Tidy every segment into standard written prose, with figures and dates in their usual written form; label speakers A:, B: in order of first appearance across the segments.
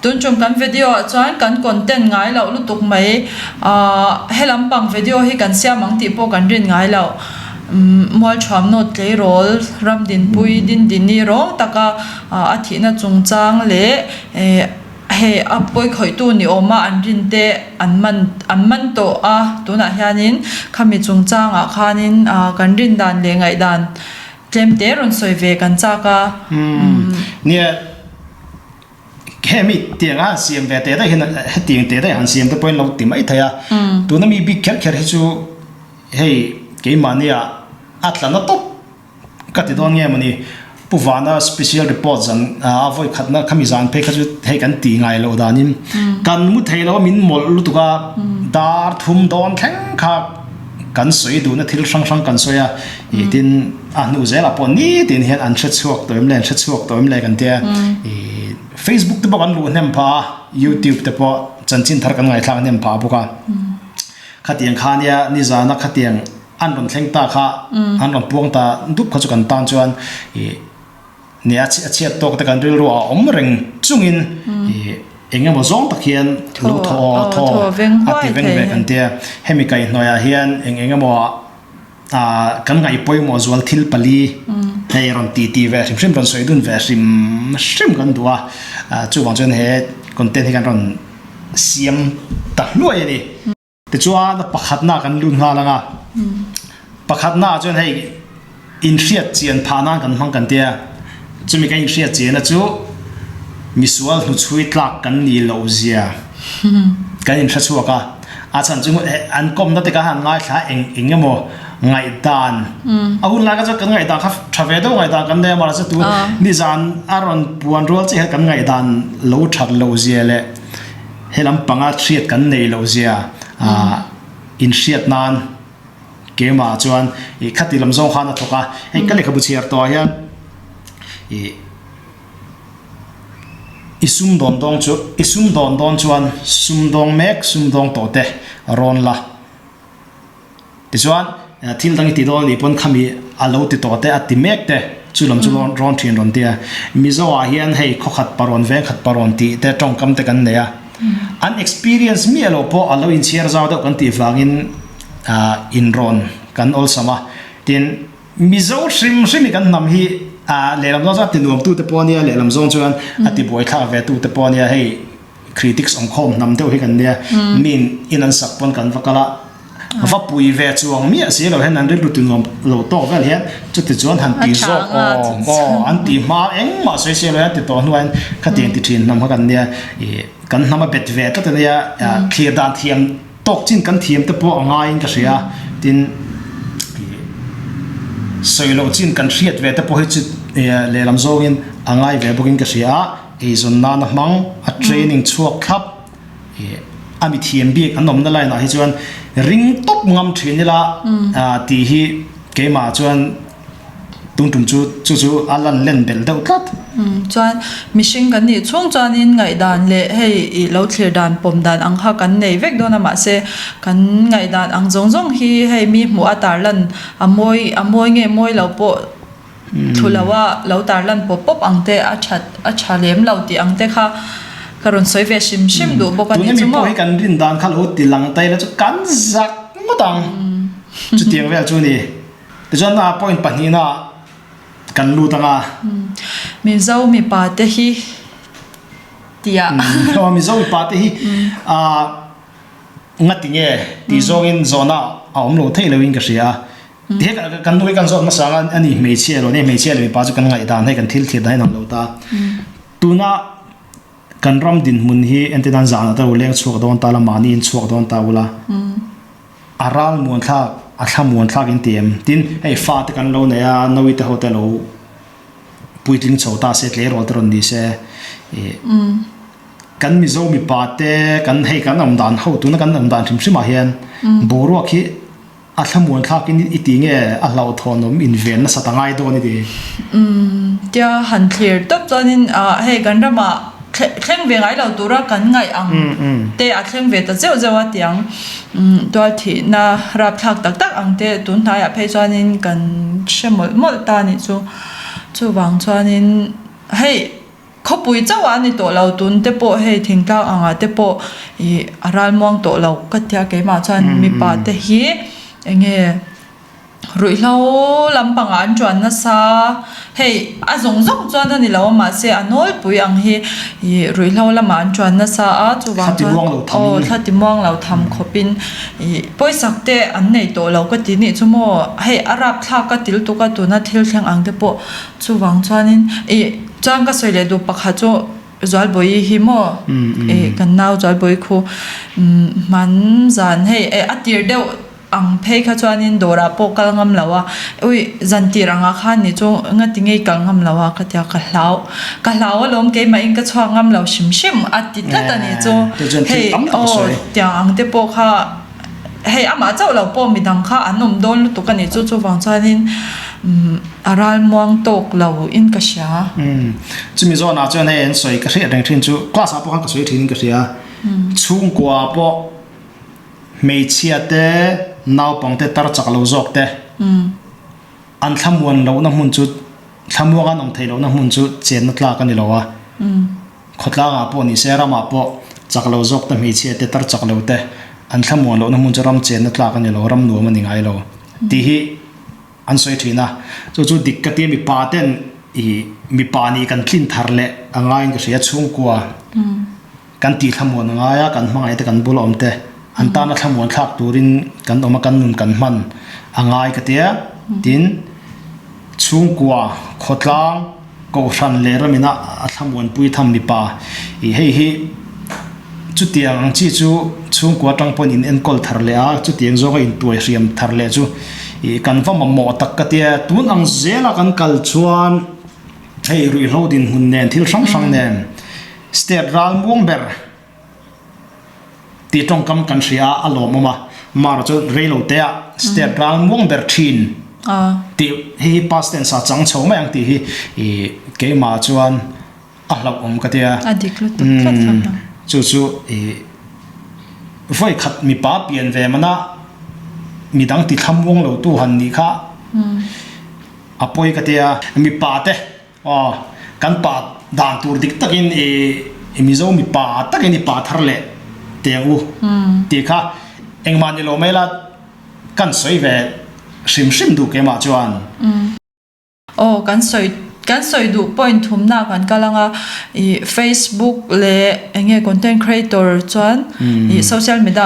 A: Tun tum kan video ah chuan kan content ngai loh lutuk mai ahh he lampang video hi kan siam ang tih pawh kan rin ngai loh. Umm Mualthuamnaw tleirawl Ramdinpui Dindini rawng taka a thihna chungchang leh eh hei a pawikhawihtu ni awma an rin te an man an man tawh a tunah hianin khami chungchangah khanin ah kan rin dan leh ngaihdan tlem te rawn sawi ve kan chak a.
B: Umm nia hemi tiang a han siam ve teh daih hian hetiang teh daih han siam te pawhin lo ti mai thei a tuna mi bik kher kher hi chu hei keimahnia a tla na tawp ka ti dawn nge mawni Pu Vana special report zan a vawi khatna khami zan phei kha chu hei kan ti ngai loh danin kan mu thei lo a min mawlh lutuk a dar thum dawn thleng kha kan sawi duhna thil hrang hrang kan sawi a ih tin a hnu zelah pawh nitin hian an hre chhuak tawh em le an hre chhuak tawh em le kan tia ih Facebook te pawh kan luh hnem phah a YouTube te pawh chanchin thar kan ngaithlak hnem phah bawk a khatiang kha nia nizana khatiang an rawn thleng ta kha an rawn puang ta dup kha chu kan tan chuan ih Ni a chhiat tawk te kan rilru a awm reng chungin ih eng emaw zawng tak hian lo thaw thaw a ti veng ve kan tia. Hemi kaihhnawihah hian eng eng emaw ah kan ngaih pawimawh zual thil pali hei rawn ti ti ve hrim hrim rawn sawi dun ve hrim hrim kan duh a. Chuvang chuan he content hi kan rawn siam ta hluai a ni. Tichuan pakhatna kan lut nghal ang a, pakhatna ah chuan hei inhriat chian phah nan kan hmang kan tia, chumi kan inhriat chianna chu misual hnuchhui tlak kan nih loh zia kan inhre chhuak a, a chhan chu an kawmna te kha han ngaithla eng eng emaw ngaihdan a hun lai kha chuan kan ngaihdan kha tha ve deuh ngaihdan kan nei a mahse tun nizan a rawn puan rual chiah hian kan ngaihdan lo that loh zia leh He lampanga hriat kan nei loh zia inhriat nan keimah chuan ih khati lam zawng khan a thawk a, hei ka lehkhabu chhiar tawhah hian ih i sum dawn dawng chu i sum dawn dawn chuan sum dawng mek sum dawng tawh te rawn la. Tichuan, thil dang i ti dawn a nih pawn khami a lo ti tawh te, a ti mek te, chu lam chu rawn thin rawn ti a. Mizo ah hian hei khawkhat parawn, vengkhat parawn tih te tawngkam te kan nei a. An experience miah loh pawh a lo inchhiar zau deuh kan tih vangin inrawn kan awlsam a. Tin, Mizo hrim hrim i kan hnam hi lehlam zawng chuan a ti nuam tu te pawh a nia, lehlam zawng chuan a ti buaithlak ve tu te pawh a nia. Hei critics awm khawm hnam deuh hi kan nia, min in an sak pawn kan va kal a, va pui ve chuang miah si lo hian an rilru ti nuam lo tawk vel hian chuti chuan han ti zawk aw aw an ti hma engmah sawi se lo hian ti tawh hnuaiin khatiang ti thin hnam kha kan nia ih kan hnam a bet ve tlat a nia thlir dan thiam tawk chin kan thiam te pawh a ngaiin ka hria tin ih sawi loh chin kan hriat ve te pawh hi chu lehlam zawngin a ngai ve bawkin ka hria a. Eizawn nana hmang a training chhuak thlap ih a mi thiam bik an awmna line ah hi chuan ring tawp ngam thin ila tih hi keimah chuan tun tum chu chu chu a lan len belh deuh tlat.
A: Chuan mihring kan nih chhung chuanin ngaihdan leh hei ih lo thlir dan pawm dan ang kha kan nei vek dawn a mahse kan ngaihdan ang zawng zawng hi hei mi hmuh a tarlan a mawi a mawi nge mawi lo pawh Thu lo a lo tarlan pawp pawp ang te a that a tha lem lo tih ang te kha ka rawn sawi ve hrim hrim duh bawk a
B: ni chu maw. Tuna mi pawh hi kan rin dan kha lo ti lang ta ila chu kan zak ngawt ang chutiang vel chu a ni. Tichuan a point pahnihna ah kan lut ang a.
A: Mizo mipa te hi tia.
B: Mizo mipa te hi ngati nge tih zawngin zawhna a awm lo theih loin ka hria a. He kan nu hi kan zawt hmasa ang a, ani hmeichhia elo, ani hmeichhia leh mipa chu kan ngaihdan hei kan thil thlir dan hi an awm lo ta. Tuna kan ram dinhmun hi entir nan zan ah te leng chhuak dawn ta la, mahni in chhuak dawn ta ula, a ral muan thlak, a thla muan thlak in ti em? Tin, hei fa te kan lo nei a, nawi te ho te lo puitling chho ta se, tleirawl te rawn ni se, ih kan Mizo mipa te kan hei kan awm dan ho tuna kan awm dan hrim hrim ah hian boruak hi A thlamuan thlakin i ti nge a hlauhthawnawm inven nasa ta ngai dawn i ti?
A: Umm, tia han thlir tawp chuanin ah hei kan ramah thleng ve ngai lo tura kan ngaih ang te a thleng ve ta zeuh zeuh a tiang umm tualthihna rapthlak tak tak ang te tun hnaiah phei chuanin kan hre mawlh mawlh ta nih chu. Chuvang chuanin hei. Khawpui chauh ah a ni tawh lo tun te pawh hei thingtlang ang ah te pawh ih a ralmuang tawh lo ka tia keimah chuan mipa te hi eng nge ruihhlo lampang ah an tuan nasa hei a zawng zawng chuan a ni lo a mahse a nawlpui ang hi ih ruihhlo lamah an tuan nasa a chuvang chuan aw thla ti muang lo tham khawp in ih pawisak te an nei tawh lo ka ti nih chu maw hei a rapthlak ka ti lutuk a tuna thil thleng ang te pawh. Chuvang chuanin ih chuan ka sawi leh duh pakhat chu Zualbawi hi maw ih kan nau Zualbawi khu hman zan hei eh a tir deuh ang phei kha chuanin dawrah pawh kal ngam lo a ui zan tir angah khan nih chu ngati ngei kal ngam lo a ka tia ka hlau ka hlau alawm keimahin ka chhuak ngam lo hrim hrim a ti tlat a nih chu hei aw tiang ang te pawh kha Hei amah chauh lo pawh midang kha an awm dawn lutuk a nih chu chuvang chuanin a ralmuang tawk lo in ka hria.
B: Umm chumi zawnah chuan hei an sawi ka hriat reng thin chu class ah pawh khan ka sawi thin in ka hria chhungkua ah pawh hmeichhia te naupang te tar chak lo zawk te an thlamuan lohna hmun chu thlamuang an awm theih lohna hmun chu chenna tlak a ni lo a. Khawtlangah pawh ni se, ramah pawh chak lo zawk te, hmeichhia te, tar chak lo te an thlamuan lohna hmun chu ram chenna tlak a ni lo, ram nuam a ni ngai lo tih hi an sawi thin a. Chu chu dik ka tia mipa ten ih mipa nih kan tlin thar leh a ngaiin ka hria, chhungkua kan tih thlamuan a ngai a, kan hmangaih te, kan bula awm te an tana thlamuan thlak turin kan awm a, kan nun kan hman a ngai ka tia. Tin, chhungkua, khawtlang. Kohhran leh ramina a thlamuanpui tham mipa ih hei hi chutiang ang chi chu chhungkua atang pawhin in enkawl thar leh a, chutiang zawnga intuai hriam thar leh chu ih kan va mamawh tak ka tia. Tun ang zela kan kal chuan hei ruihhlo dinhmun nen thil hrang hrang nen state ral muang ber Tih tawngkam kan hria a, a lawmawm a. Mara chu reilo te ah state ral muang ber thin tih hei hi past tense ah chang chho mai ang tih hi ih keimah chuan a hlauhawm ka tia.
A: A dik lutuk tlat tlat a.
B: Chu chu ih vawi khat mipa pian ve mana midang ti thlamuang lo tu han nih kha a pawi ka tia. Mipa te Aw, kan pa dan tur dik takin i Mizo mipa takin i pa thar leh teng u tih kha engmah ni lo mai la kan sawi ve hrim hrim duh keimah chuan.
A: Aw, kan sawi kan sawi duh point thumna kan kal anga i Facebook leh eng nge content creator chuan i social media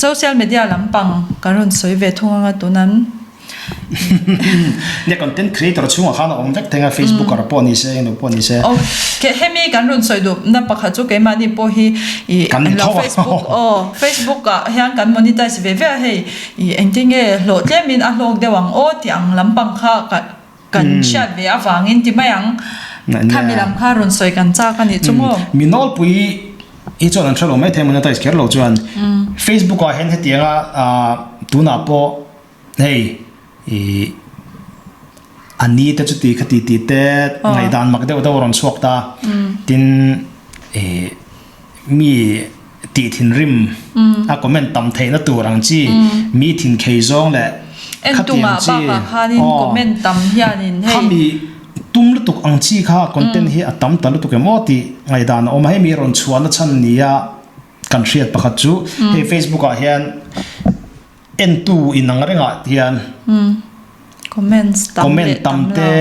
A: social media lampang kan rawn sawi ve thung anga tunan.
B: Nia content creator chhungah khan a awm vek theng a Facebooker pawh ni se englo pawh ni se.
A: Ok hemi kan rawn sawi duh na pakhat chu keimahni pawh hi i
B: Kan ni tho a.
A: Facebook aw Facebook ah hian kan monetize ve ve a hei i engtin nge hlawh tlemin a hlawk deuh ang aw tih ang lampang kha ka kan hriat ve avangin ti mai ang khami lam kha rawn sawi kan chak a nih chu maw.
B: Mi nawlpui hi chuan an hre lo maithei monetize kher lo chuan Facebook ah hian hetianga tunah pawh Hei ih a ni te chuti khati tih te ngaihdan mak deuh deuh a rawn chhuak ta. Tin ih mi tih thinrim a comment tam theihna tur ang chi mi thinkhei zawng leh khatiang chi aw khami tum lutuk ang chi kha content hi a tam ta lutuk em aw tih ngaihdan a awm a. Hei mi rawn chhuahna chhan nia kan hriat pakhat chu hei Facebook ah hian Entu inang rengah hian comment tam te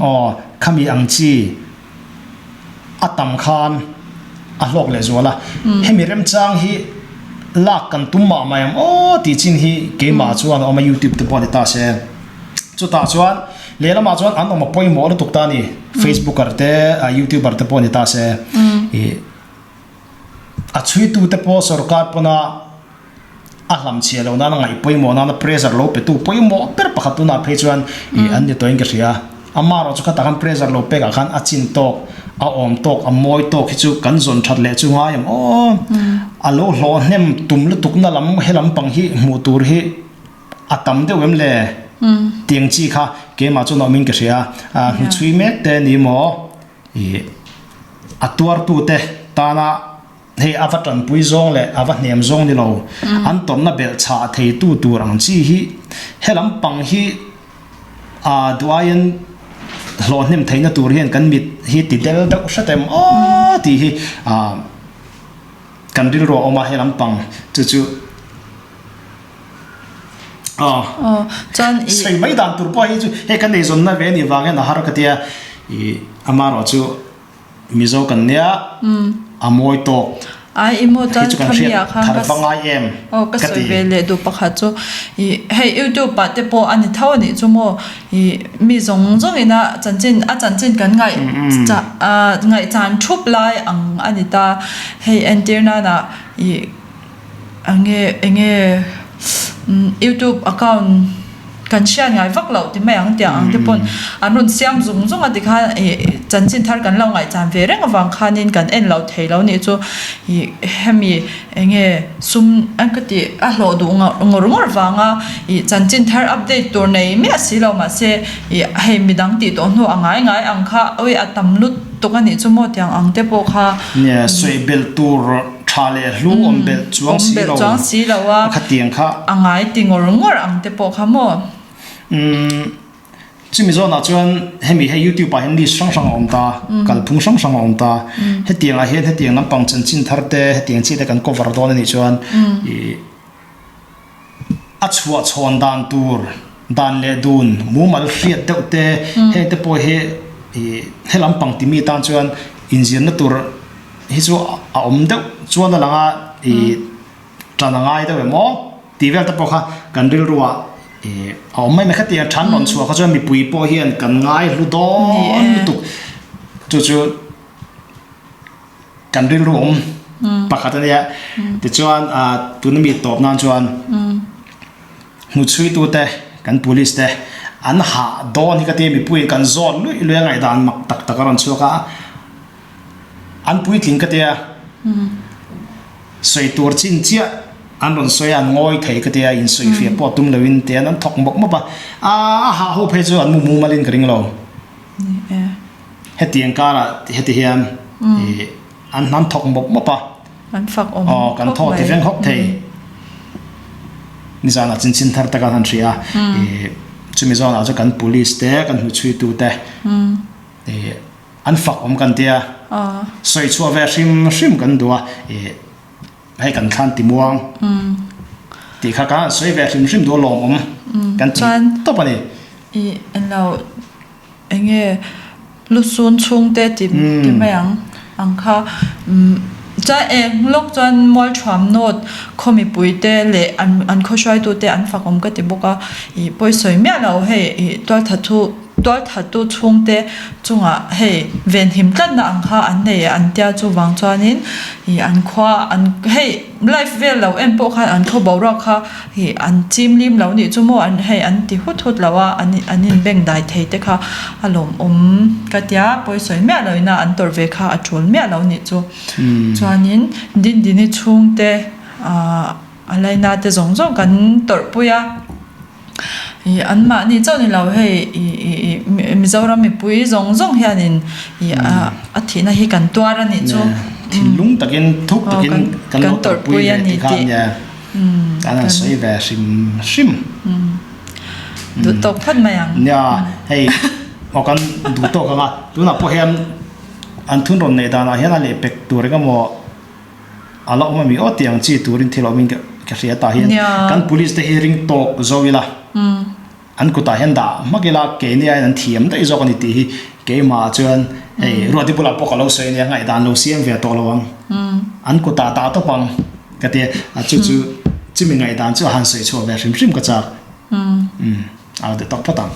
B: aw khami ang chi a tam khan a hlawk leh zual a, hemi remchang hi lak kan tum mah mai ang aw tih chin hi keimah chuan a awm a youtube te pawh a ni ta se. Chutah chuan lehlamah chuan an awm a pawimawh lutuk ta a ni, facebooker te youtuber te pawh a ni ta se ih a chhuitu te pawh sorkar pawna a hlamchhiah loh nana ngaih pawimawh nana pressure lo petu pawimawh ber pakhat tunah phei chuan ih an ni tawhin ka hria. Amaherawh chu khatah khan pressure lo pekah khan a chin tawk, a awm tawk, a mawi tawk hi chu kan zawn that leh chu ngai ang aw. A lo hlawh hnem tum lutukna lam he lampang hi hmuh tur hi a tam deuh em le tiang chi kha keimah chuan a awmin ka hria. Hnuchhui mek te ni maw ih a tuartute tana Hei a va tanpui zawng leh a va hnem zawng ni lo, an tawrhna belh chhah theitu tur ang chi hi he lampang hi aa duh aiin hlawh hnem theihna tur hian kan mit hi ti del deuh hret em aw tih hi ah kan rilru a awm a he lampang chu chu aw
A: chuan i
B: sawi mai dan tur pawh hi chu hei kan eizawnna ve anih vang hian a har ka tia ih amaherawh chu Mizo kan nia a mawi tawk.
A: Ai i maw
B: chuan
A: khami ah khan
B: ka ngai em
A: aw ka sawi ve leh duh pakhat chu i hei youtube ah te pawh a ni tho a nih chu maw i mi zawng zawng ina chanchin a chanchin kan ngaih ngaih chan thup lai ang a ni ta hei entir nan ah i enge enge youtube account kan hriat ngai vak loh ti mai ang tiang ang te pawn an rawn siam zung zung a tikhan ih chanchin thar kan lo ngaihchan ve reng avang khanin kan en lo thei lo nih chu ih hemi enge sum a ka tih a hlawh duh ngawr ngawr vanga ih chanchin thar update tur nei miah si lo mahse ih hei midang tih tawh hnu a ngai ngai ang kha awi a tam lutuk a nih chu maw tiang ang te pawh kha.
B: Nia sawi belh tur. Tha leh hlu awm belh chuang si
A: lo. Chuang si lo a.
B: Khatiang kha.
A: A ngai ti ngawr ngawr ang te pawh kha maw?
B: Umm chumi zawnah chuan hemi hei youtube ah hian list hrang hrang a awm ta, kalphung hrang hrang a awm ta. Hetiang ah hian hetiang lampang chanchin thar te hetiang chi te kan cover dawn a nih chuan ih a chhuah chhawn dan tur dan leh dun mumal hriat deuh te heng te pawh hi ih he lampang ti mi tan chuan inzirna tur hi chu a awm deuh chuan a lang a ih tan a ngai deuh em aw tih vel te pawh kha kan rilru ah ih a awm mai mai khatiang than rawn chhuah kha chuan mipui pawh hian kan ngai hlu dawn lutuk chu chu kan rilru awm pakhat a nia tichuan ah tuna mi tawp nan chuan hmuchhui tute kan police te an hah dawn hi ka tia mipui in kan zawt luih luih a ngaihdan mak tak tak a rawn chhuak a. An puitling ka tia, sawi tur chin chiah an rawn sawi a, an ngawi thei ka tia, insawi fiah pawh tum loin tian an thawk mawp mawp a, a hah ho phei chu an mu mumal in ka ring lo. Hetiang karah heti hian an an thawk mawp mawp a,
A: An fak awm
B: aw kan thaw ti veng hawk thei. Nizanah chinchin thar tak an han hria a, chumi zawnah chu kan police te kan hnuchhuitu te An fak awm kan tia, sawi chhuah ve hrim hrim kan duh a, ih hei kan thlan ti muang tih kha ka sawi ve hrim hrim duh a lawmawm kan ti tawp a ni.
A: Ih englo enge lusun chhungte ti ti mai ang ang kha chuan eng lawk chuan Mualthuam North khaw mipuite leh an an khaw hruaitute an fak awm ka ti bawk a, ih pawisawi miah lo hei ih tualthathu Tualthattu chhungte chungah hei venhim tlatna ang kha an nei an tia chuvang chuanin ih an khua an hei life vel lo en pawh khan an khaw boruak kha ih an chim lim lo nih chu maw an hei an ti hut hut lo a an an inbeng dai thei te kha a lawmawm ka tia pawisawi miah lo ina an tawrh ve kha a tul miah lo nih chu chuanin Dindini chhungte ah a laina te zawng zawng kan tawrhpui a. Ih an mahni chauh ni lo hei ih ih ih Mizoram mipui zawng zawng hianin ih a a thihna hi kan tuar a nih chu.
B: Thinlung takin thuk takin kan lo tawrhpui ve tih kha nia kan han sawi ve hrim hrim.
A: Duh tawk phawt mai ang.
B: Nia hei aw kan duh tawk ang a tunah pawh hian an thun rawn neih danah hian a lehpek tur engemaw A la awm a mi aw tih ang chi turin thil awmin ka hria tah hian kan police te hi ring tawk zo ila an kutah hian dah hmak ila keini aiin an thiam daih zawk a ni tih hi keimah chuan hei Ruati bulah pawh ka lo sawi ania ngaihdan lo siam ve tawh lo ang an kutah dah tawp ang ka ti a chu chu chumi ngaihdan chu a han sawi chhuah ve hrim hrim ka chak a lo ti tawk phawt ang.